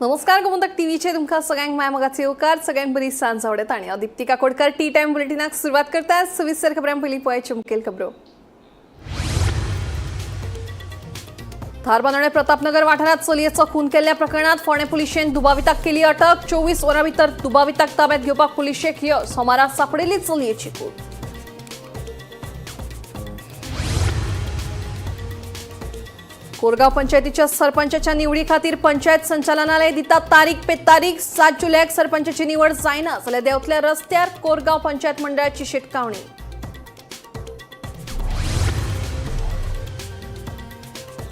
नमस्कार, गोमंतक टीव्हीचेर तुमकां सगळ्यांक माय मोगाचो येवकार. सगळ्यांक बरी सांज आवडटा आनी हांव दीप्ती काकोडकर टी टायम बुलेटिनाक सुरवात करता. सविस्तर खबरां पयलीं पळयात मुखेल खबरो. धारबांदोडें प्रतापनगर वाठारांत चलयेचो खून केल्ल्या प्रकरणात फोंडें पुलिशेन दुबाविताक केली अटक. 24 वरां भितर दुबाविताक ताब्यात घेवपाक पुलिशेक यश. सोमारा सापडिल्ली चलयेची कूड. कोरगांव पंचायतीच्या सरपंचाच्या निवडी खातीर पंचायत संचालनालय दिता तारीख पे तारीख. 7 जुलयाक सरपंचाची निवड जायना जाल्यार देंवतल्या रस्त्यार कोरगांव पंचायत मंडळाची शिटकावणी.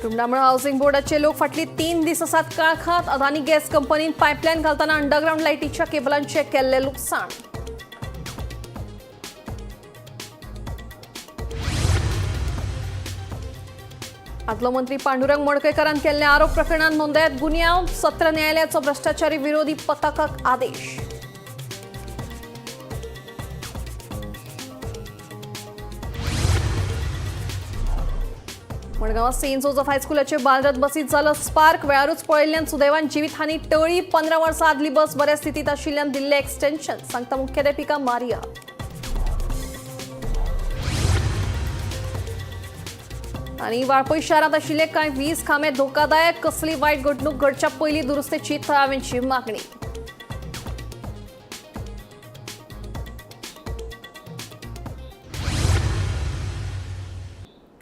रुमडामळ हाऊसिंग बोर्डाचे लोक फाटली 3 दीस आसात काळखात. अदानी गॅस कंपनीन पायपलायन घालतना अंडरग्राउंड लायटीच्या केबलांचे केल्ले लुकसाण. आदलो मंत्री पांडुरंग मडकयकारान केल्ले आरोप प्रकरणात नोंदयात गुन्यांव. सत्र न्यायालयाचो भ्रष्टाचारी विरोधी पथकाक आदेश. मडगांवां सेंट जोजफ हायस्कुलाचे बालरथ बसीत जालो स्पार्क. वेळारूच पळयल्ल्यान सुदैवान जिवीतहानी टळ्ळी. 15 वर्सां आदली बस बऱ्या स्थितींत आशिल्ल्यान दिल्लें एक्सटेन्शन, सांगता मुख्याध्यापिका मारिया. आनी वाळपय शारांत आशिल्ले कांय वीज खांबे धोकादायक. कसली वायट घडणूक घडच्या पयलीं दुरुस्तेची थळाव्यांची मागणी.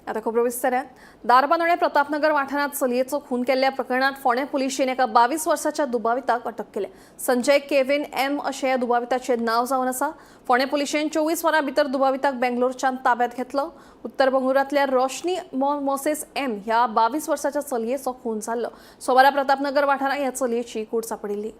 आता खबरो विस्तारान. धारबांदोडें प्रतापनगर वाठारांत चलयेचो खून केल्ल्या प्रकरणात फोंडें पुलिशेन एका 22 वर्साच्या दुबाविताक अटक केल्या. संजय केविन एम अशें ह्या दुबाविताचें नांव जावन आसा. फोंडें पुलिशेन 24 वरां भितर दुबाविताक बेंगलोरच्यान ताब्यात घेतलो. उत्तर बंगळुरांतल्या रोशनी मोसेस एम ह्या 22 वर्साच्या चलयेचो खून जाल्लो. सोमारा प्रतापनगर वाठारांत ह्या चलयेची कूड सांपडिल्ली.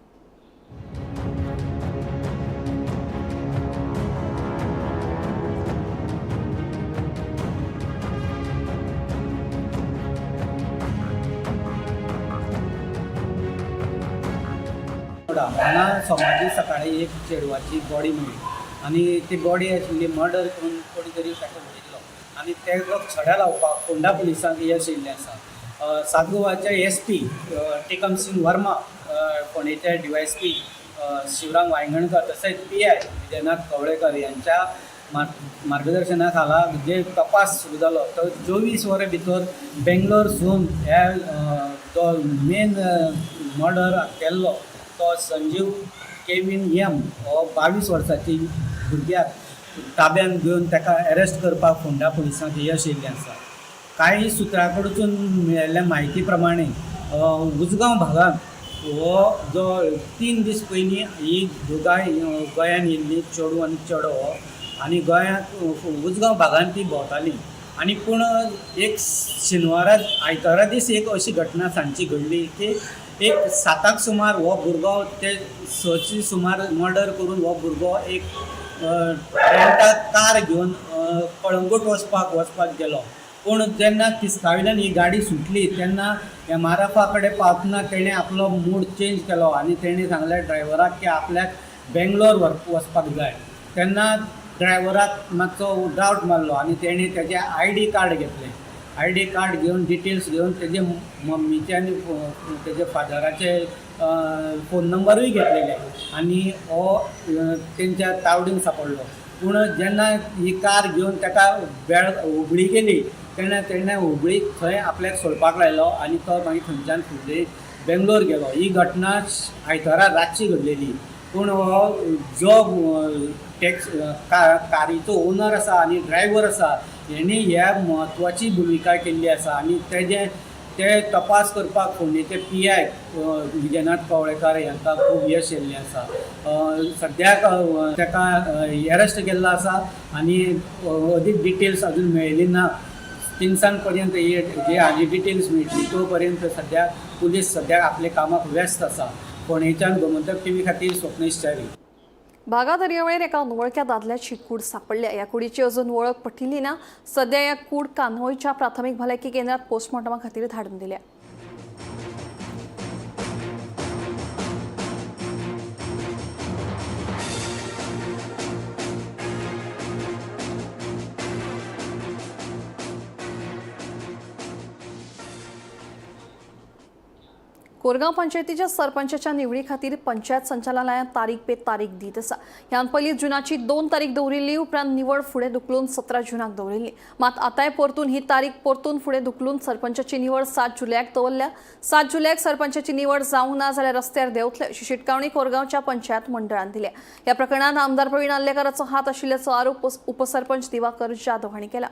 हांगा सोमारची सकाळी एक चेडवाची बॉडी मेळ्ळी आनी ती बॉडी आशिल्ली मर्डर करून कोणी तरी ताका उडयल्लो आनी तेजो छडा लावपाक फोंडा पुलिसांक यश येयल्लें आसा. सात गोवाचे एस पी टिकम सिंग वर्मा, फोंडेचे D Y S P Shivram Vaingankar तसेच पी I Vijaynath Kavlekar यांच्या मार्गदर्शना खाला जे तपास सुरू जालो तो 24 वरां भितर बेंगलोरसून ह्या जो मेन मर्डर केल्लो तो संजीव केवीन एम हो 22 वर्साची भुरग्याक ताब्यान घेवन ताका एरेस्ट करपाक फोंडा पुलिसांक यश येयल्लें आसा. कांय सुत्रां कडसून मेळिल्ल्या म्हायती प्रमाणे उजगांव भागांत हो जो 3 दीस पयलीं ही दोगांय गोंयान येयल्ली, चेडूं आनी चेडो हो, आनी गोंयांत उजगांव भागांत ती भोंवताली आनी पूण एक शेनवारा आयतारा दीस एक अशी घटना सांजची घडली की एक 7 सुमार हो भुरगो ते 6 सुमार मर्डर करून हो भुरगो एक रेंटा कार घेवन कळंगूट वचपाक गेलो. पूण जेन्ना तिस्कावयल्यान ही गाडी सुटली तेन्ना एम आर एफा कडेन पावतना तेणें आपलो मूड चेंज केलो आनी तेणें सांगलें ड्रायव्हराक की आपल्याक बेंगलोर वचपाक जाय. तेन्ना ड्रायव्हराक मातसो डावट मारलो आनी तेणें तेजें I D card घेतलें. I D card घेवन डिटेल्स घेवन तेजे मम्मीचे आनी तेजे फादराचे फोन नंबरूय घेतलेले आनी हो तेंच्या तावडीन सांपडलो. पूण जेन्ना ही कार घेवन ताका वेळ हुबळी गेली तेन्ना तेणें हुबळी थंय आपल्याक सोडपाक लायलो आनी तो मागीर थंयच्यान फुडले बेंगलोर गेलो. ही घटना आयतारा रातची घडलेली. पूण हो जो टॅक्स कारीचो ओनर आसा आनी ड्रायव्हर आसा हेणी ह्या म्हत्वाची भुमिका केल्ली आसा आनी तेजें ते तपास करपाक फोंडेचे पी I Vijaynath Kavlekar हांकां खूब यश येयल्लें आसा. सद्याक ताका एरेस्ट केल्लो आसा आनी अदीक डिटेल्स अजून मेळ्ळी ना. 3 पर्यंत हे जे आनी डिटेल्स मेळटली तो पर्यंत सद्या पुलीस सद्याक आपल्या कामाक व्यस्त आसा. फोंडेच्यान गोमंतक टीव्ही खातीर स्वप्नेश च्यारी. बागा दर्यावेळेर एका अनवळख्या दादल्याची कूड सापडल्या. ह्या कुडीची अजून वळख पटिल्ली ना. सध्या ह्या कूड कांदोळच्या प्राथमीक भलायकी केंद्रात पोस्टमॉर्टमा खातीर धाडून दिल्या. कोरगांव पंचायतीच्या सरपंचाच्या निवडी खातीर पंचायत संचालनालयान तारीख पे तारीख दीत आसा. ह्यान पयलीं जुनाची 2 तारीख दवरिल्ली, उपरांत निवड फुडें धुकलून 17 जुनाक दवरिल्ली. मात आतांय परतून ही तारीख परतून फुडें धुकलून सरपंचाची निवड 7 जुलयाक दवरल्या. 7 जुलयाक सरपंचाची निवड जावंक ना जाल्यार रस्त्यार देंवतले अशी शिटकावणी कोरगांवच्या पंचायत मंडळान दिल्या. ह्या प्रकरणात आमदार प्रवीण आर्लेकाराचो हात आशिल्ल्याचो आरोप उपसरपंच दिवाकर जाधव हांणी केला.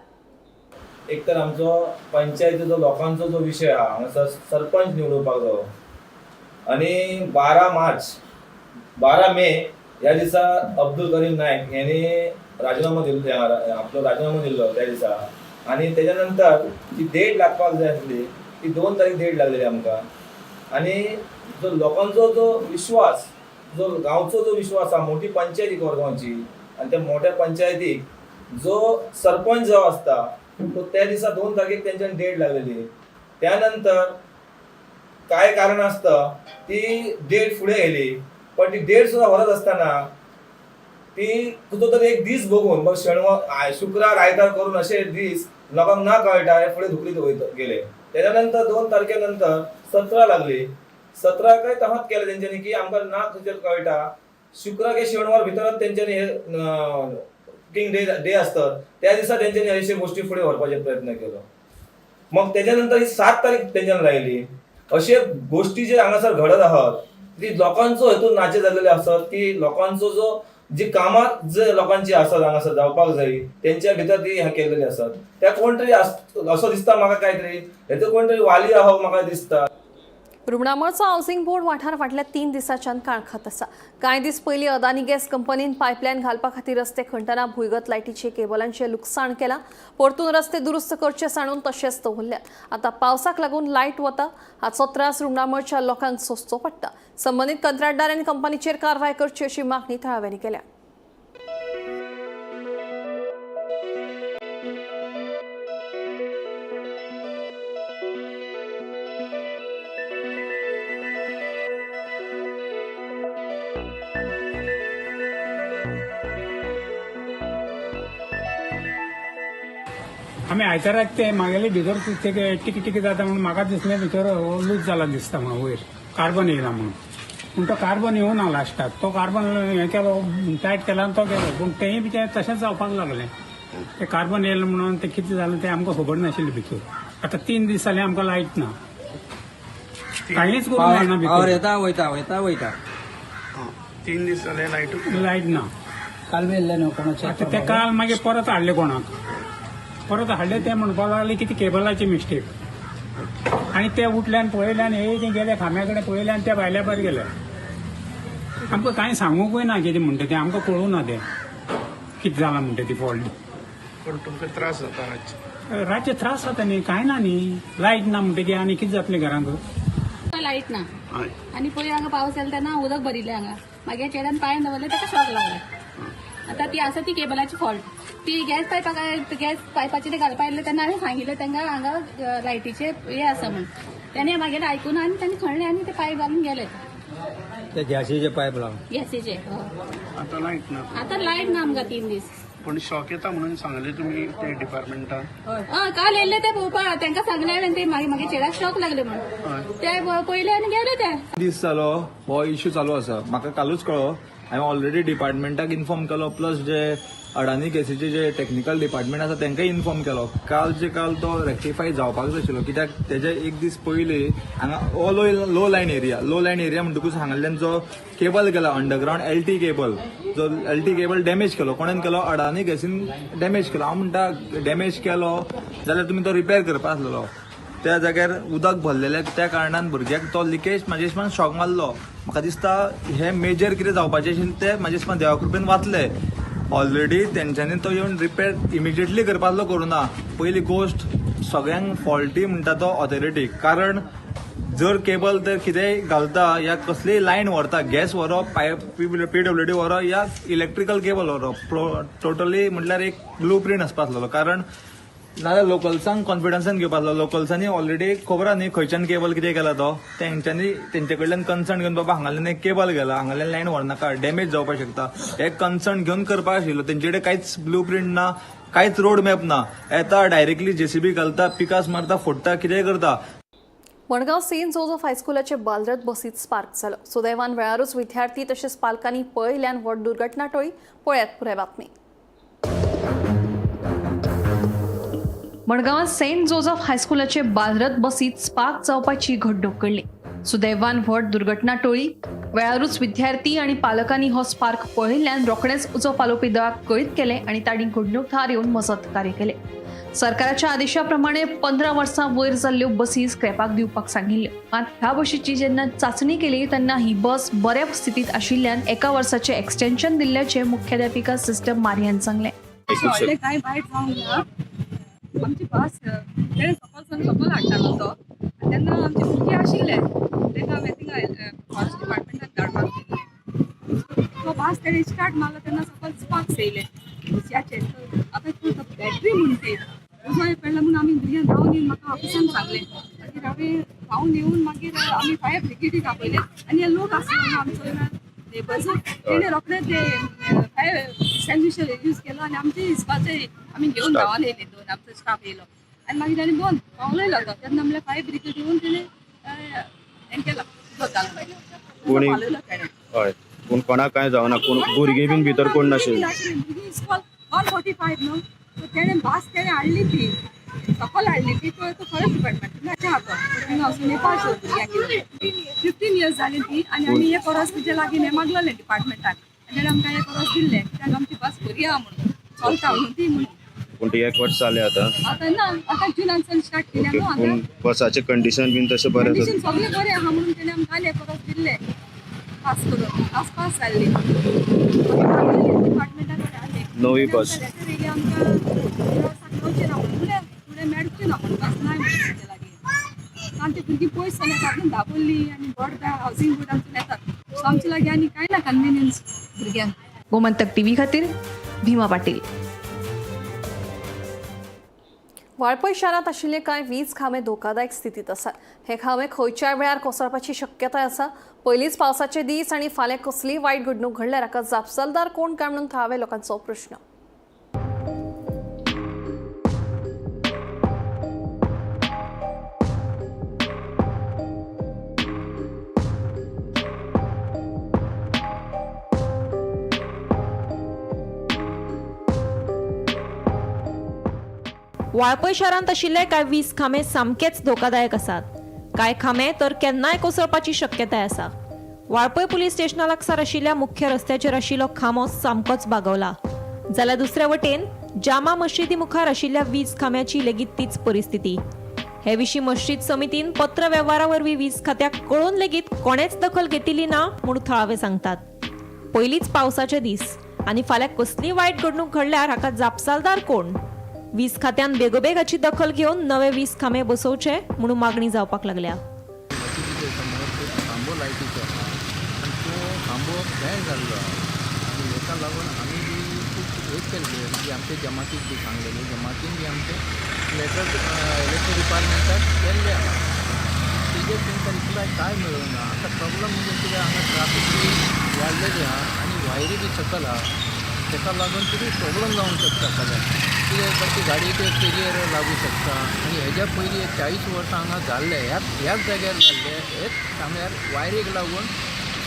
एक तर आमचो पंचायतीचो लोकांचो जो विशय आहा हांगासर सरपंच निवडुपाक जावो आनी 12 मे ह्या दिसा अब्दुल करीम नायक यांनी राजीनामो दिल्लो, आपलो राजीनामो दिल्लो त्या दिसा. आनी तेच्या नंतर जी डेट लागपाक जाय आसली ती 2 तारीख डेट लागलेली आमकां. आनी जो लोकांचो जो विश्वास, जो गांवचो जो विश्वास आहा, मोठी पंचायती कोरगांवची आनी त्या मोठ्या पंचायतीक जो सरपंच जो आसता तो त्या दिसा 2 तारखेक तेंच्यान डेट लागलेली. त्यानंतर काय कारण आसता ती डेट फुडें गेली, पण ती डेट सुद्दां व्हरत आसतना ती खंयचो तरी एक दीस बघून मग शेणवार शुक्रार आयतार करून अशे दीस लोकांक ना कळटा हे फुडें धुकलीत वयत गेले. तेच्या नंतर 2 तारखे नंतर 17 लागली. 17 काय तहत केलें तेंच्यांनी की आमकां ना खंयचेर कळटा शुक्रार के शेणवार भितरच तेंच्यांनी हे किंग डे डे आसतात त्या दिसा तेंच्यांनी अशे गोष्टी फुडें व्हरपाचे प्रयत्न केलो. मग तेच्या नंतर ही 7 तारीख तेंच्यान लायली. अशे गोष्टी जे हांगासर घडत आहात ती लोकांचो हेतून नाचे जाल्लेले आसत की लोकांचो जो जी कामां जे लोकांची आसत हांगासर जावपाक जाय तेंच्या भितर ती हें केल्लेली आसत. त्या कोण तरी असो दिसता म्हाका काय तरी हेतून कोण तरी वाली आहा म्हाका दिसता. रुमडामळचो हावसिंग बोर्ड वाठार फाटल्या 3 दिसांच्यान काळखात आसा. कांय दीस पयलीं अदानी गॅस कंपनीन पायपलायन घालपा खातीर रस्ते खणटना भुंयगत लायटीचे केबलांचें लुकसाण केलां. परतून रस्ते दुरुस्त करचे सांडून तशेंच दवरल्यात. आतां पावसाक लागून लायट वता हाचो त्रास रुमडामळच्या लोकांक सोंसचो पडटा. संबंदीत कंत्राटदार आनी कंपनीचेर कारवाय करची अशी मागणी थळाव्यांनी केल्या. आमी आयताराक ते मागेले भितर ते टिकी टिकी जाता म्हणून म्हाका दिसलें भितर लूज जाला दिसता म्हणून वयर कार्बन येयला म्हणून. पूण तो कार्बन येवना लास्टाक, तो कार्बन हें केलो टायट केला आनी तो गेलो. पूण तेंय बी तें तशेंच जावपाक लागलें. ते कार्बन येयलें म्हणून तें कितें जालें तें आमकां खबर नाशिल्लें भितर. आतां 3 दीस जाले आमकां लायट ना, कांयच करूंक मेळना भितर. येता वयता वयता वयता 3 दीस जाले लायट लायट ना. काल बी येयल्लें न्हू कोणाचें. आतां ते काल मागीर परत हाडले कोणाक, परत हाडले ते म्हणपाक लागले की ती केबलाची मिस्टेक. आनी ते उठल्यान पळयल्यान हे ते गेले खांब्या कडेन पळयल्यान त्या भायल्या भायर गेले. आमकां कांय सांगूंकूय ना कितें म्हणटा तें, आमकां कळूं ना तें कितें जालां म्हणटा ती फॉल्ट. पण तुमकां त्रास जाता रातचे? रातचे त्रास जाता न्ही, कांय ना न्ही, लायट ना म्हणटकीर आनी कितें जातलें घरांत? लायट ना आनी पयर हांगा पावस येयला तेन्ना उदक भरिल्लें हांगा. मागीर चेड्यान पांय दवरले ताका शॉक लागले. आतां ती आसा ती केबलाची फॉल्ट. ती गॅस पायपाक गॅस पायपाचे ते घालपा आयिल्ले तेन्ना हांवें सांगिल्लें तांकां हांगा लायटीचे हे आसा म्हूण. तेणें मागीर आयकून आनी तांणी खणलें आनी ते पायप घालून गेले. ते गॅसीचे पायप लावन गॅसीचे. आतां लायट ना. आतां लायट ना आमकां 3 दीस. पण शॉक येता म्हणून सांगले तुमी ते डिपार्टमेंटान? हय, काल येयल्ले ते पळोवपाक, तांकां सांगलें हांवें ते मागीर मागीर चेड्याक शॉक लागले म्हूण ते पळयले आनी गेले ते. दीस जालो हो इश्यू चालू आसा. म्हाका कालूच कळ्ळो. हांवें ऑलरेडी डिपार्टमेंटाक इन्फॉर्म केलो, प्लस जे अडानी गॅसीचे जे टेक्निकल डिपार्टमेंट आसा तांकांय इन्फॉर्म केलो. काल जे काल तो रेक्टिफाय जावपाक जाय आशिल्लो, कित्याक तेजे एक दीस पयलीं हांगा हो low line area, low line area म्हणटकूच हांगाल्यान जो केबल गेला अंडरग्रावंड एल टी केबल, जो एल टी केबल डॅमेज केलो. कोणेन केलो? अडानी गॅसीन डॅमेज केलो. हांव म्हणटा डॅमेज केलो जाल्यार तुमी तो रिपेर करपा आसलेलो. त्या जाग्यार उदक भरलेलें त्या कारणान भुरग्याक तो लिकेज म्हाजे हिशोबान शॉक मारलो. म्हाका दिसता हे मेजर कितें जावपाचें आशिल्लें तें म्हाजे हिशोबान देवा कृपेन वाचलें. ऑलरेडी तेंच्यांनी तो येवन रिपेर इमिजिएटली करपाचो करूं ना. पयली गोश्ट सगळ्यांक फॉल्टी म्हणटा तो ऑथॉरिटी, कारण जर केबल तर कितेंय घालता या कसलीय लायन व्हरता, गॅस व्हरप, पायप पीडब्ल्यूडी व्हरप या इलेक्ट्रिकल केबल व्हरप, टोटली म्हटल्यार एक ब्लू प्रिंट आसपा आसलेलो. कारण नाजाल्यार लोकल्सांक कॉन्फिडन्सान घेवपा आसलो. लोकल्सांनी ऑलरेडी खबर आहा न्ही खंयच्यान केबल कितें केला तो, तेंच्यांनी तेंचे कडल्यान कन्सर्न घेवन बाबा हांगाल्यान एक केबल गेला, हांगाल्यान लायन व्हरनाका, डॅमेज जावपाक शकता, हे कन्सर्न घेवन करपाक आशिल्लो. तेंचे कडेन कांयच ब्लू प्रिंट ना, कांयच रोड मॅप ना. येता डायरेक्टली जेसीबी घालता, पिकास मारता, फोडटा, कितेंय करता. मडगांव सेंट जोजफ हायस्कुलाचे बालरथ बसीत स्पार्क जालो. सुदैवान वेळारूच विद्यार्थी तशेंच पालकांनी पळयल्यान व्हड दुर्घटना टळी. पळयात पुराय बातमी. मडगांवांत सेंट जोजफ हायस्कुलाचे बालरथ बसीत स्पार्क जावपाची घडणूक घडली. सुदैवान व्हड दुर्घटना टळी. वेळारूच विद्यार्थी आनी पालकांनी हो स्पार्क पळयल्ल्यान रोखडेंच उजो पालोवपी दळाक कळीत केलें आनी तांणी घडणूक थळार येवन मजत कार्य केलें. सरकाराच्या आदेशा प्रमाणे 15 वर्सां वयर जाल्ल्यो बसी स्क्रॅपाक दिवपाक सांगिल्ल्यो. मात ह्या बशीची जेन्ना चांचणी केली तेन्ना ही बस बऱ्या स्थितीत आशिल्ल्यान 1 वर्साचें एक्सटेन्शन दिल्ल्याचें मुख्याध्यापिका सिस्टर मारियान सांगलें. व्हडलें कांय वायट जावंक ना. आमची बस तेणें सकल सकल हाडटालो तो, तेन्ना आमचे भुरगीं आशिल्ले, तेका हांवें थिंगा फॉरेस्ट डिपार्टमेंटान धाडपाक दिल्लें. तो बस तेणें स्टार्ट मारलो तेन्ना सकल स्पार्क्स येयले दुसऱ्याचे. आतां बॅटरी म्हूण ती उजो पडला म्हूण आमी भुरग्यांक धांवन येवन म्हाका ऑफिसान सांगलें. मागीर हांवें धांवन येवन मागीर आमी फायर ब्रिगेडीक आपयलें आनी हे लोक आसलो आमचो नेबर्स, तेणें रोखडे ते फायर एक्सटिंग्विशर यूज केलो आनी आमचे हिसपाचे आमी घेवन धांवन येयले. दोन आमचो स्टाफ येयलो आनी मागीर ताणें बंद पावलयलो तो. तेन्ना म्हणल्यार फायर ब्रिगेड येवन तेणें हें केलो, पावलयलो तेणें. हय, पूण कोणाक कांय जावना, कोण भुरगीं बीन भितर कोण नाशिल्लीं. भुरगीं इस्कॉल 145 न्हू, सो तेणें भास तेणें हाडली ती सकल हाडली ती. तो फॉरेस्ट डिपार्टमेंट थिंगा वचून येवपाचो भुरग्यांक. 15 इयर्स जाली ती आनी आमी एक वरस तिचे लागीं हें मागलेलें डिपार्टमेंटान आनी तेणें आमकां एक वरस दिल्लें, कित्याक आमची बस बरी आहा म्हणून चलता म्हणून ती म्हणून. पूण ती एक वर्स जालें आतां. आतां ना, आतां जुनानसून स्टार्ट केल्या न्हू. पूण आतां बसाचें कंडिशन बीन तशें बरें आसा. कंडिशन सगळें बरें आहा म्हणून तेणें आमकां आनी एक वरस दिल्लें पास करून. आज पास जाल्ली डिपार्टमेंटान. नवी बस. लेटर येयलें आमकां सांगचें ना म्हणून, फुडें फुडें मेळचें ना म्हणून, बस नाय म्हणून तेजे लागीं. आमची भुरगीं पयस जाल्यार येतात दाबोली आनी बोर्ड हावजींग बोर्डांतून येतात, सो आमचे लागीं आनी कांय ना कन्विनियन्स भुरग्यांक. गोमंतक टीव्ही खातीर भीमा पाटील. वाळपय शारांत आशिल्ले कांय वीज खांबे धोकादायक स्थितींत आसात. हे खांबे खंयच्याय वेळार कोसळपाची शक्यताय आसा. पयलींच पावसाचे दीस आनी फाल्यां कसलीय वायट घडणूक घडल्यार हाका जापसालदार कोण काय म्हणून थळाव्या लोकांचो प्रश्न. वाळपय शारांत आशिल्ले कांय वीज खांबे सामकेच धोकादायक आसात. कांय खांबे तर केन्नाय कोसळपाची शक्यताय आसा. वाळपय पुलीस स्टेशना लागसार आशिल्ल्या मुख्य रस्त्याचेर आशिल्लो खांबो सामकोच बागवला, जाल्यार दुसऱ्या वटेन जामा मशिदी मुखार आशिल्ल्या वीज खांब्याची लेगीत तीच परिस्थिती. हे विशीं मशीद समितीन पत्र वेव्हारा वरवीं वीज खात्याक कळोवन लेगीत कोणेच दखल घेतिल्ली ना म्हूण थळावे सांगतात. पयलींच पावसाचे दीस आनी फाल्यां कसलीय वायट घडणूक घडल्यार हाका जापसालदार कोण? वीज खात्यान बेगोबेग हाची दखल घेवन नवे वीज खांबे बसोवचे म्हणून मागणी जावपाक लागल्या. खांबो लायटीचो आसा आनी तो खांबो बेंड जाल्लो आहा आनी हेका लागून आमी बी खूब हें केल्ले, म्हणजे आमचे जमातीक बी सांगलेले, जमातीन बी आमचे लेटर इलेक्ट्रीक डिपार्टमेंटाक केल्ले आहा. तेजेर तेंकां रिप्लाय कांय मेळूंक ना. आतां प्रॉब्लम म्हणजे कितें, हांगा ट्राफीक बी वाडलेली आहा आनी वायरी बी सकल आहा, तेका लागून कितें प्रॉब्लम जावंक शकता फाल्यां. कितें ताची गाडयेक केरियर लागूं शकता. आनी हेज्या पयलीं एक 40 वर्सां हांगा जाल्लें, ह्याच जाग्यार जाल्लें. हेच खांब्यार वायरीक लागून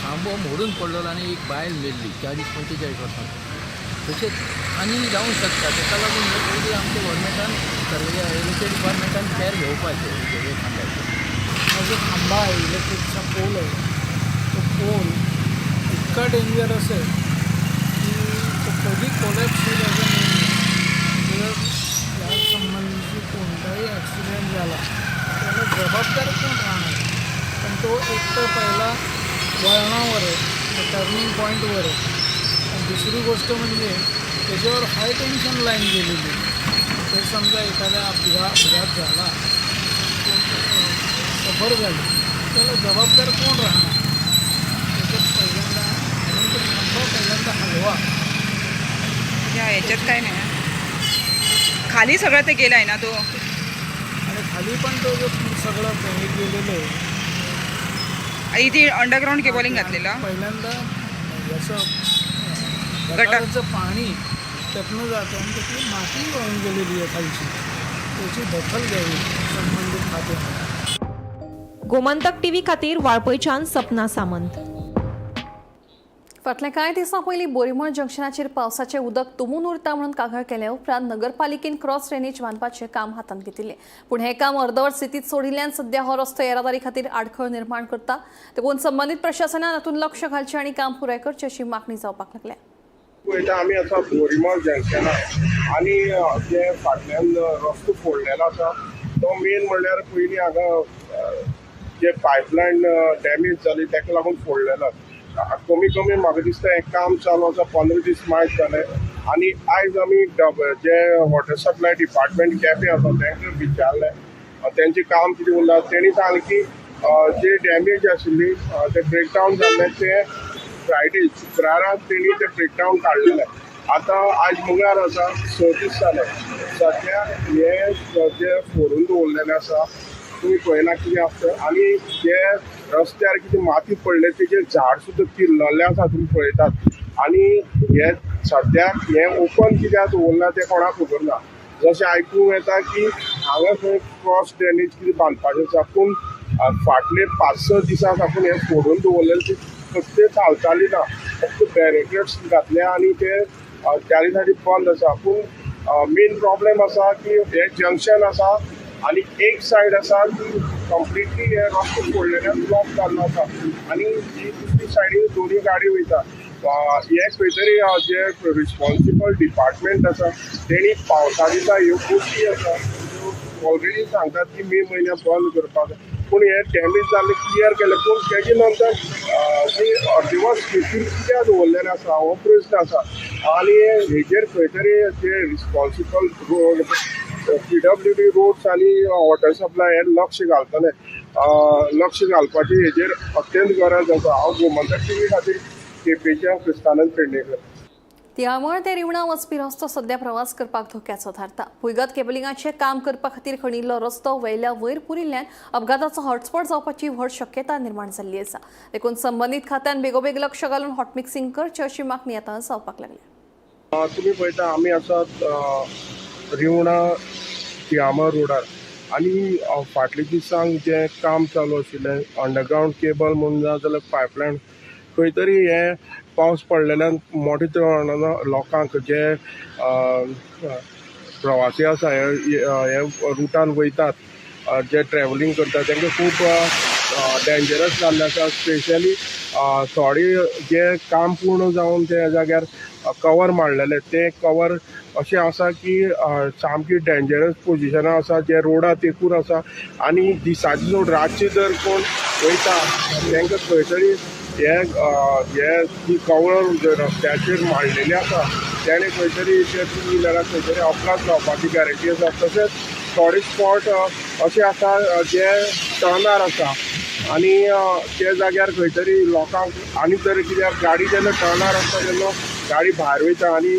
खांबो मोडून पडलेलो आनी एक बायल मेल्ली 40-45 वर्सां. तशेंच आनी जावंक शकता. तेका लागून हे पयलीं आमच्या गव्हर्मेंटान इलेक्ट्रीक डिपार्टमेंटान कॅर घेवपाचें हे खांब्याचें. हा जो खांबा आहे, इलेक्ट्रिकचा पोल आहे, तो पोल इतका डेंजरस आहे की तो कधी कोलॅप्स होईल असं नाही. जर या संबंधी कोणताही ॲक्सिडेंट झाला त्याला जबाबदार कोण राहणार? पण तो एक तर पहिला वळणावर आहे, टर्निंग पॉईंटवर आहे, आणि दुसरी गोष्ट म्हणजे त्याच्यावर हाय टेन्शन लाईन गेलेली आहे. तर समजा एखादा अपघात झाला, सफर झाली, त्याला जबाबदार कोण राहणार? त्याच्यात पहिल्यांदा म्हणून तो खांबा पहिल्यांदा हलवा. ह्या ह्याच्यात काय नाही, खाली सगळं ते गेलं आहे ना तो. आणि खाली पण तो जो सगळं हे गेलेलं आहे. इथे अंडरग्राऊंड केबलिंग घातलेलं. पहिल्यांदा याचं गटाराचं पाणी त्यातनं जातं आणि त्यातली माती वाहून गेलेली आहे खालची, त्याची दखल घ्यावी संबंधित खात्याने. गोमंतक टीव्ही खातीर वाळपयच्यान सपना सामंत. फाटल्या कांय दिसां पयलीं बोरीमळ जंक्शनाचेर पावसाचें उदक तुंबून उरता म्हणून कागाळ केल्या उपरांत नगरपालिकेन क्रॉस ड्रेनेज बांदपाचें काम हातांत घेतिल्लें. पूण हें काम अर्दवट स्थितींत सोडिल्ल्यान सध्या हो रस्तो येरादारी खातीर आडखळ निर्माण करता. देखून संबंदीत प्रशासनान हातूंत लक्ष घालचें आनी काम पुराय करचें अशी मागणी जावपाक लागल्या. पळयता आमी आसा बोरीमळ जंक्शनार आनी जे फाटल्यान रस्तो फोडलेलो आसा तो मेन म्हणल्यार पयलीं हांगा जे पायपलायन डॅमेज जाली ताका लागून फोडलेलो. कमी कमी म्हाका दिसता हें काम चालू आसा 15 दीस मायज जाले आनी आयज आमी जे वॉटर सप्लाय डिपार्टमेंट केपें आसा तांकां विचारलें तेंचें काम कितें उरलां. तेणी सांगलें की जे डॅमेज आशिल्ली ते ब्रेकडावन जाल्लें ते फ्रायडे शुक्रारा तेणी ते ब्रेकडावन काडलेलें. आतां आयज मंगळार आसा, 6 दीस जाले. सद्या हे जे फोडून दवरलेलें आसा तुमी पळयला कितें आसता आनी जे रस्त्यार कितें माती पडले तेजेर झाड सुद्दां किल्लल्लें आसा तुमी पळयतात. आनी हे सद्याक हें ओपन कित्याक दवरलां तें कोणाक खबर ना. जशें आयकूंक येता की हांगा खंय क्रॉस ड्रेनेज कितें बांदपाचें आसा, पूण फाटले 5-6 दिसां साकून हें फोडून दवरलेलें ती कसलेच हालचाली ना, फक्त बॅरिकेड्स घातले आनी ते चारी सायडी बंद आसा. पूण मेन प्रॉब्लेम आसा की हें जंक्शन आसा आनी एक सायड आसा ती कंप्लिटली हे रस्तो फोडलेल्यान ब्लॉक जाल्लो आसा आनी ही दुसरी सायडीन दोनी गाडी वयता. हे खंय तरी जे रिस्पॉन्सिबल डिपार्टमेंट आसा तेणी पावसा दिसा ह्यो गोश्टी आसा त्यो ऑलरेडी सांगतात की मे म्हयन्याक बंद करपाक, पूण हे डॅमेज जाल्ले क्लियर केले पूण तेजे नंतर जी अर्दिवस स्थितीन कित्याक दवरलेलें आसा हो प्रस्न आसा. आनी हेजेर खंय तरी जे रिस्पॉन्सिबल रोड PWD roads आनी वॉटर सप्लाय हे लक्ष घालतले, लक्ष घालपाची हेजेर अत्यंत गरज आसा. हांव गोमंतक टीव्ही खातीर केपेंच्यान क्रिस्तानंद पेडणेकर. तियामळ ते रिवणा वचपी रस्तो सध्या प्रवास करपाक धोक्याचो थारता. भुंयगत केबलिंगाचें काम करपा खातीर खणिल्लो रस्तो वयल्या वयर पुरिल्ल्यान अपघाताचो हॉटस्पॉट जावपाची व्हड शक्यता निर्माण जाल्ली आसा. देखून संबंदीत खात्यान बेगोबेग लक्ष घालून हॉटमिक्सिंग करचें अशी मागणी आतां जावपाक लागल्या. तुमी पळयता आमी आसात रिवणा तियामळ रोडार आनी फाटल्या दिसांक जें काम चालू आशिल्लें अंडरग्रावंड केबल म्हूण ना जाल्यार पायपलायन खंय तरी हे पावस पडलेल्यान मोठ्या प्रमाणान लोकांक जे प्रवासी आसा हे रुटान वयतात जे ट्रॅवलिंग करतात तांकां खूब डेंजरस जाल्लें आसा. स्पेशली थोडे जे काम पूर्ण जावन त्या जाग्यार कवर मारलेले ते कवर अशें आसा की सामकी डेंजरस पोजिशनां आसा, जे रोडा तेकून आसा आनी दिसाचे सोड रातचे जर कोण वयता तांकां खंय तरी हे हे जी कवर रस्त्याचेर मांडलेली आसा तेणे खंय तरी ते टू व्हिलराक खंय तरी अपघात जावपाची गॅरंटी आसा. तशेंच थोडे स्पॉट अशे आसा जे टर्नार आसा आनी त्या जाग्यार खंय तरी लोकांक आनी जर कित्याक गाडी जेन्ना टर्नार आसता तेन्ना गाडी भायर वयता आनी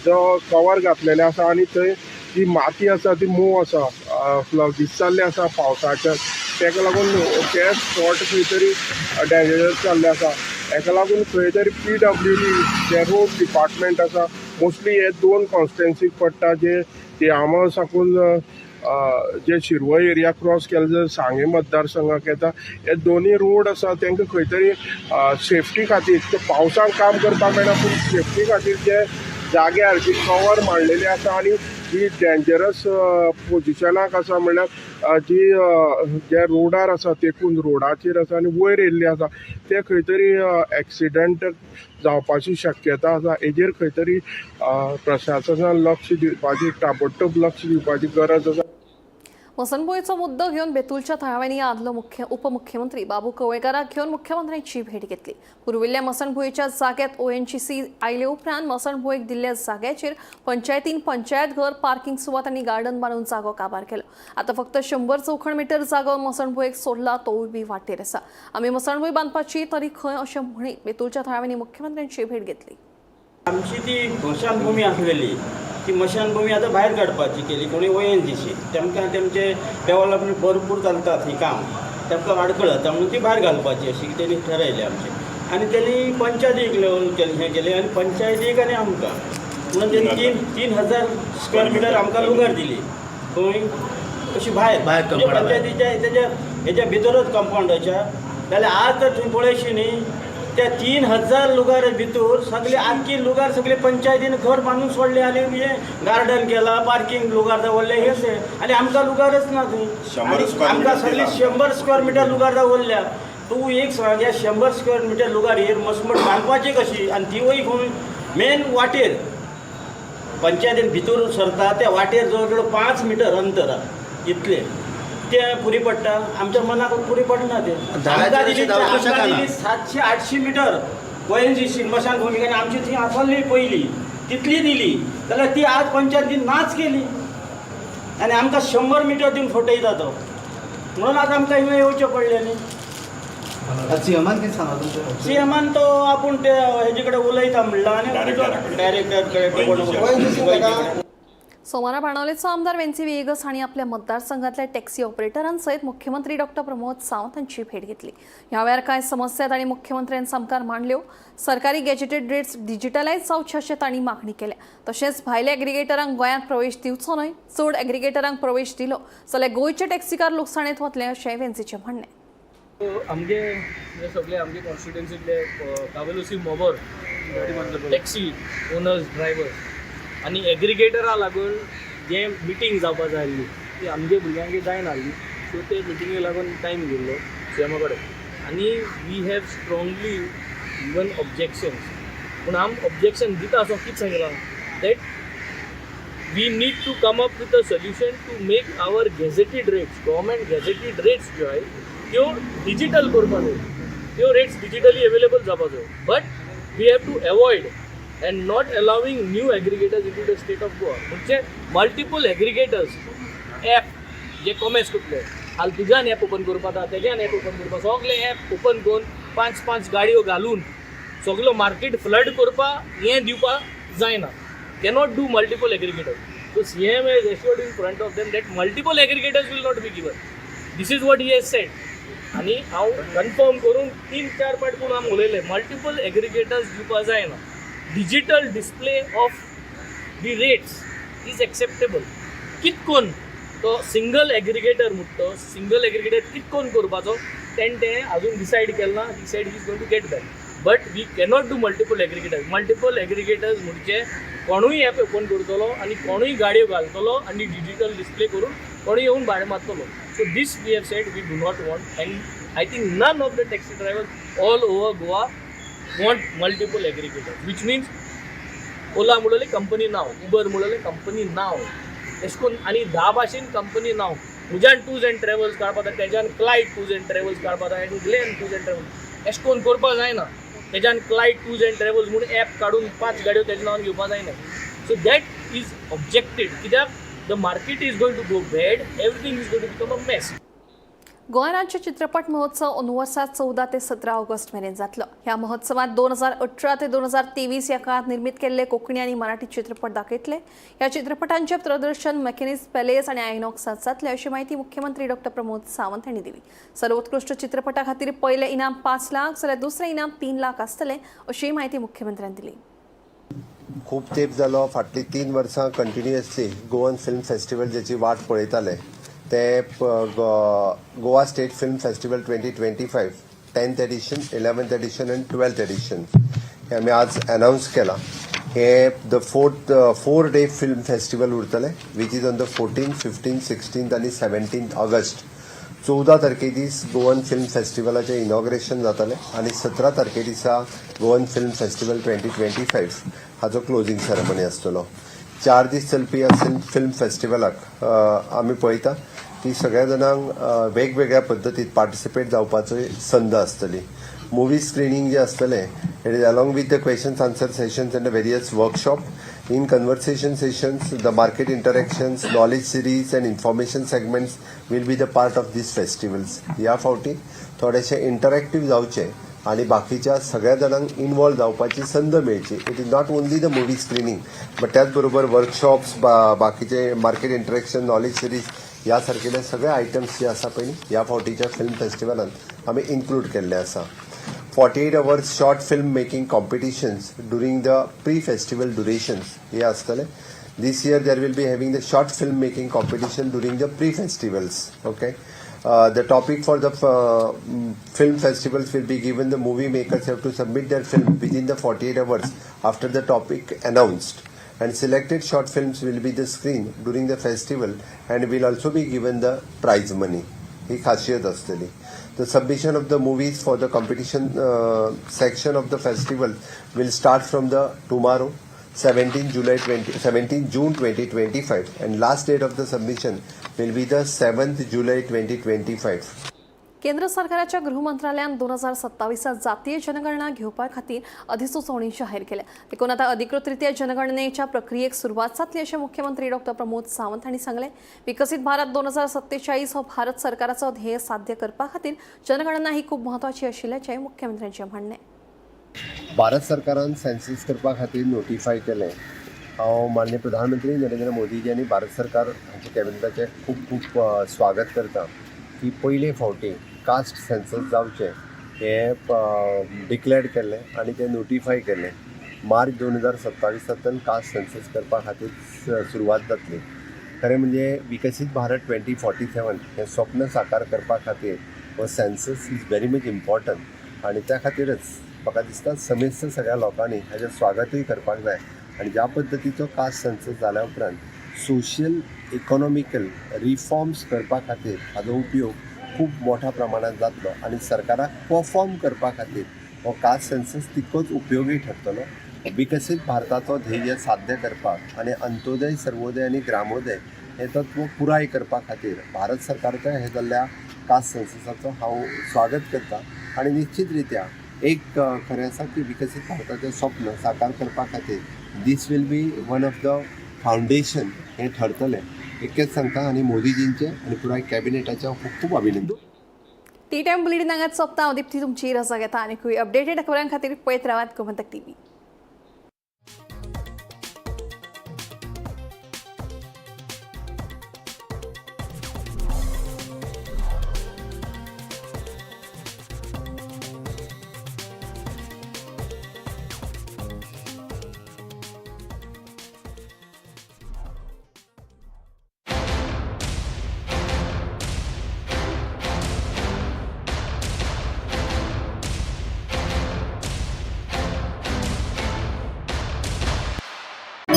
जो कवर घातलेले आसा आनी थंय जी माती आसा ती मोव आसा, फ्लगीस जाल्ले आसा पावसाच्या, ताका लागून ते स्पॉट खंय तरी डेंजरस जाल्ले आसा. हेका लागून खंय तरी PWD जे रोड डिपार्टमेंट आसा मोस्टली हे दोन कॉन्स्टिट्युएन्सीक पडटा, जे तियामळ साकून जे शिरवय एरिया क्रॉस केले जर सांगें मतदारसंघाक येता, हे दोनूय रोड आसा तांकां खंय तरी सेफ्टी खातीर ते पावसाक काम करपाक मेळना पूण सेफ्टी खातीर जे जाग्यार जी कवर मांडलेली आसा आनी जी डेंजरस पोजिशनाक आसा म्हणल्यार जी जे रोडार आसा तेकून रोडाचेर आसा आनी वयर येयल्ली आसा ते खंय तरी एक्सिडंट जावपाची शक्यता आसा. हेजेर खंय तरी प्रशासनान लक्ष दिवपाची, ताबडतोब लक्ष दिवपाची गरज आसा. मसणभुंयेचो मुद्दो घेवन बेतूलच्या थळाव्यांनी आदलो उपमुख्यमंत्री बाबू कवळेकाराक घेवन मुख्यमंत्र्यांची भेट घेतली. पुर्विल्ल्या मसणभुंयेच्या जाग्यात ONGC आयले उपरांत मसणभुंयेक दिल्ल्या जाग्याचेर पंचायतीन पंचायत घर, पार्किंग सुवात आनी गार्डन बांदून जागो काबार केलो. आतां फक्त 100 चौखण मिटर जागो मसणभुंयेक सोडला तोवूय बी वाटेर आसा. आमी मसणभूंय बांदपाची तरी खंय अशें म्हणीत बेतूलच्या थळाव्यांनी मुख्यमंत्र्यांची भेट घेतली. आमची ती मशानभूमी आसलेली ती मशानभूमी आतां भायर काडपाची केली कोणी ONGC, तेमकां तेमचे डेवलपमेंट भरपूर चलतात ही काम, तेमकां आडखळ जाता म्हणून ती भायर घालपाची अशी तेणी ठरयलें आमचें. आनी तेणी पंचायतीक लेवल केलें हें केलें आनी पंचायतीक आनी आमकां म्हणून तेणी 3,000 स्क्वेअर मिटर आमकां लुगार दिली खंय अशी भायर भायर पंचायतीच्या तेच्या हेच्या भितरूच कंपावंडाच्या. जाल्यार आज जर थंय पळयशी न्ही, त्या 3000 लुगार भितर सगळे आख्खी लुगार सगळे पंचायतीन घर बांदून सोडले आनी हे गार्डन केला, पार्किंग लुगार दवरले, हे आनी आमकां लुगारच ना थंय. आमकां सगळी 100 स्क्वेअर मिटर लुगार दवरल्या. तूं एक सांग, ह्या 100 स्क्वेअर मिटर लुगार हेर मसमट बांदपाची कशी? आनी तिवूय खंय मेन वाटेर, पंचायतीन भितर सरता त्या वाटेर जवळ जवळ 5 मिटर अंतर आहा, इतलें तें पुरी पडटा. आमच्या मनाक पुरी पडना तें. आमकां दिली 700-800 मिटर ONGC स्मशानभूमी आनी आमची थंय आसली पयली तितली दिली, जाल्यार ती आज पंचायतीन नाच केली आनी आमकां 100 मिटर दिवन फटयता तो. म्हणून आतां आमकां हिंगा येवचें पडलें न्ही. सीएमान कितें सांगला तुमचें? सीएमान तो आपूण ते हेजे कडेन उलयता म्हणला आनी डायरेक्टर कडेन. सोमारा बाणावलेचो आमदार वेन्सी व्हिएगस हांणी आपल्या मतदारसंघातल्या टॅक्सी ऑपरेटरांसयत मुख्यमंत्री डॉक्टर प्रमोद सावंत हांची भेट घेतली. ह्या वेळार कांय समस्या तांणी मुख्यमंत्र्यां सामकार मांडल्यो. सरकारी गॅजेटेड रेट्स डिजिटलायज जावचे अशें तांणी मागणी केल्या. तशेंच भायल्या एग्रिगेटरांक गोंयांत प्रवेश दिवचो न्हय, चड एग्रिगेटरांक प्रवेश दिलो जाल्यार गोंयचे टॅक्सीकार लुकसाणेंत वतले अशें वेन्सीचें म्हणणें. आमगे सगळे आमगे कॉन्स्टिट्युएन्सीतले कावेलोसी मोबर टॅक्सी ओनर्स ड्रायव्हर्स आनी एग्रिगेटरा लागून जे मिटींग जावपा जाय आसली ती आमगे भुरग्यांक जायना आसली. सो ते मिटिंगे लागून टायम घेयल्लो सीएमा कडेन आनी we have strongly given objections. पूण आम ऑब्जेक्शन दिता आसो कितें सांगलां, that we need to come up with a solution to make our gazetted rates, government gazetted rates ज्यो आहाय त्यो डिजिटल करपा जाय, त्यो रेट्स डिजिटली अवेलेबल जावपा जाय. But we have to avoid and not allowing new aggregators into the state of Goa. म्हणजे multiple aggregators app जे commerce करतले, हाल तुज्यान ॲप ओपन करपा जाता, तेज्यान ॲप ओपन करपा, सगळे ॲप ओपन करून 5-5 गाडयो घालून सगलो मार्केट फ्लड करपा हें दिवपा जायना. Cannot do multiple aggregators. So CM has assured in front of them that multiple aggregators will not be given. This is what he has said. आनी हांव कन्फर्म करून 3-4 पाट पूण आमी उलयले, मल्टिपल एग्रिगेटर्स दिवपा जायना. Digital display of the rates is acceptable. कितकोन तो सिंगल एग्रिगेटर म्हणटा, सिंगल एग्रिगेटर कितकोन करपाचो तेणें तें अजून डिसायड केलें ना. He said he is going to get back, but we cannot do multiple aggregators. Multiple aggregators म्हणजे कोणूय ॲप ओपन करतलो आनी कोणूय गाडयो घालतलो आनी डिजिटल डिस्प्ले करून कोणूय येवन भाडें मारतलो. So this we have said we do not want, and I think none of the taxi drivers all over Goa want multiple aggregators, which means Ola म्हणलें कंपनी नांव, उबर म्हणलें कंपनी नांव, अशें करून आनी 10 भाशेन कंपनी नांव. म्हज्यान टूर्स एंड ट्रॅवल्स काडपा जाय, तेज्यान क्लायड टूर्स एंड ट्रॅवल्स काडपा जाय आनी ग्लॅन टूर्स एंड ट्रॅवल्स, अशें करून करपा जायना. तेज्यान क्लायड टूर्स एंड ट्रॅवल्स म्हूण ॲप काडून 5 गाडयो तेज्या नांवान घेवपा जायना. सो that is objected, कित्याक the market is going to go bad, everything is going to become a mess. Goa राज्य चित्रपट महोत्सव अंदू वर्सा 14 ते 17 ऑगस्ट मेरेन जातलो. ह्या महोत्सवात 2018 ते 2023 ह्या काळात निर्मित केल्ले कोंकणी आनी मराठी चित्रपट दाखयतले. ह्या चित्रपटांचे प्रदर्शन मेकॅनिक्स पॅलेस आनी आयनॉक्सात जातले अशी माहिती मुख्यमंत्री डॉक्टर प्रमोद सावंत हांणी दिली. सर्वोत्कृष्ट चित्रपटा खातीर पयलें इनाम 5 लाख जाल्यार दुसरें इनाम 3 लाख आसतलें अशीय माहिती मुख्यमंत्र्यान दिली. खूब तेंप जालो, फाटलीं 3 वर्सां कंटिन्युअसली गोवन फिल्म फेस्टिवल जेची वाट पळयताले ते Goa state film festival 2025 10th edition, 11th edition आनी 12th edition हे आमी आज अनावन्स केलां. हे the fourth 4 day film festival उरतलें, which is on the 14, 15, 16 आनी 17 ऑगस्ट. 14 तारखे दीस गोवन फिल्म फेस्टिवलाचें इनॉग्रेशन जातलें आनी 17 तारखे दिसा गोवन फिल्म फेस्टिवल 2025 हाचो क्लोजींग सेरेमनी आसतलो. 4 दीस चलपी ह्या फिल्म फेस्टिवलाक आमी पळयता की सगळ्या जाणांक वेगवेगळ्या पद्दतीत पार्टिसिपेट जावपाचो संद आसतली. मुवी स्क्रिनींग जे आसतलें, it is along with the questions answer sessions and the various workshop in conversation sessions, the market interactions, knowledge series and information segments will be the part of these festivals. ह्या फावटी थोडेशे इंटरॅक्टीव जावचे आणि बाकीच्या सगळ्या जाणांक involve जावपाची संद मेळची. It is not only the movie screening, but त्याच बरोबर वर्कशॉप्स, बाकीचे मार्केट इंटरॅक्शन, नॉलेज सिरीज ह्या सारकेले सगळे आयटम्स जे आसा पळय न्ही, ह्या फावटीच्या फिल्म फेस्टिवलान आमी इन्क्लूड केल्ले आसा. 48 hours short film making competitions during the pre festival durations हे आसतले. This year there will be having the short film making competition during the pre festivals, okay. The topic for the film festivals will be given. The movie makers have to submit their film within the 48 hours after the topic announced, and selected short films will be the screen during the festival and will also be given the prize money. ही खासियत आसतली. The submission of the movies for the competition section of the festival will start from the tomorrow, 17 June 2025, and last date of the submission will be the 7th July 2025. केंद्र सरकाराच्या गृह मंत्रालयान 2027 जातीय जनगणना घेवपा खातीर अधिसुचोवणी जाहीर केल्या. देखून आतां अधिकृतरित्या जनगणनेच्या प्रक्रियेक सुरवात जातली अशें मुख्यमंत्री डॉ प्रमोद सावंत हांणी सांगलें. विकसीत भारत 2047 हो भारत सरकाराचो ध्येय साध्य करपा खातीर जनगणना ही खूब म्हत्वाची आशिल्ल्याचें मुख्यमंत्र्यांचें म्हणणें. भारत सरकारान सेन्सस करपा खातीर नोटिफाय केलें. हांव माननीय प्रधानमंत्री नरेंद्र मोदीजी आनी भारत सरकार हांच्या कॅबिनेटाचें खूब खूब स्वागत करता की पयले फावटी कास्ट सेन्सस जावचें हें डिक्लेअर केल्लें आनी तें नोटिफाय केल्लें. मार्च 2027तांतल्यान कास्ट सेन्सस करपा खातीर सुरवात जातली. खरें म्हणजे विकसीत भारत 2047 हें स्वप्न साकार करपा खातीर हो census is very much important आनी त्या खातीरच म्हाका दिसता समेस्त सगळ्या लोकांनी हाजें स्वागतूय करपाक जाय. आनी ज्या पद्दतीचो कास्ट सेन्सस जाल्या उपरांत सोशल इकॉनॉमिकल रिफॉर्म्स करपा खातीर हाजो उपयोग खूब मोठ्या प्रमाणात जातलो आनी सरकाराक परफॉर्म करपा खातीर हो कास्ट सेन्सस तितकोच उपयोगी ठरतलो. विकसीत भारताचो ध्येय साध्य करपाक आनी अंत्योदय, सर्वोदय आनी ग्रामोदय हें तत्व पुराय करपा खातीर भारत सरकारच्या हे जाल्ल्या कास्ट सेन्ससाचो हांव स्वागत करता. आनी निश्चित रित्या एक खरें आसा की विकसीत भारताचें स्वप्न साकार करपा खातीर this will be one of the foundation हें ठरतलें, इतकेंच सांगता आनी मोदीजींचें आनी पुराय कॅबिनेटाचें खूब खूब अभिनंदन. टी टायम बुलेटिन हांगाच सोंपता. हांव दीप्ती तुमची रजा घेता. आनीकूय अपडेटेड खबरां खातीर पळयत रावात गोमंतक टीव्ही.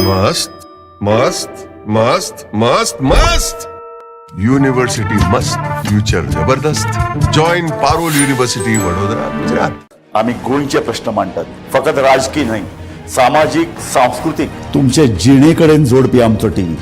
मस्त मस्त मस्त मस्त मस्त युनिव्हर्सिटी मस्त, फ्युचर जबरदस्त. Join Parul university, Vadodara, Gujarat. आम्ही गोंयचे प्रश्न मांडटात, फकत राजकीय न्हय, सामाजीक, सांस्कृतीक, तुमचे जिणेकडेन जोडपी आमचो टीव्ही.